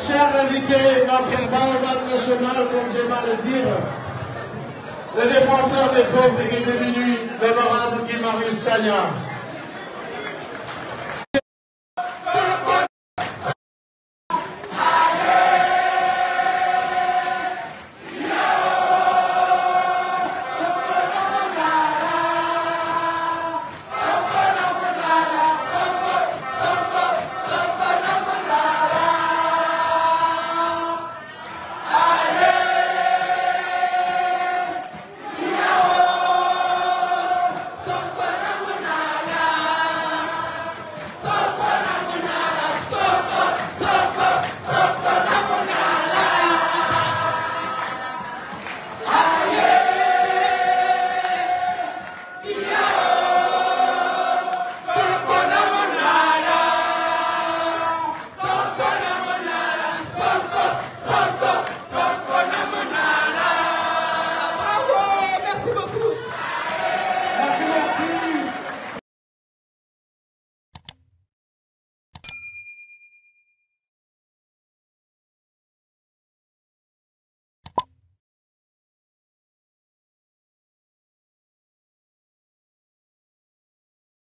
cher invité, notre baobab national, comme j'aime à le dire, le défenseur des pauvres et des démunis, l'honorable Guy Marius Sagna.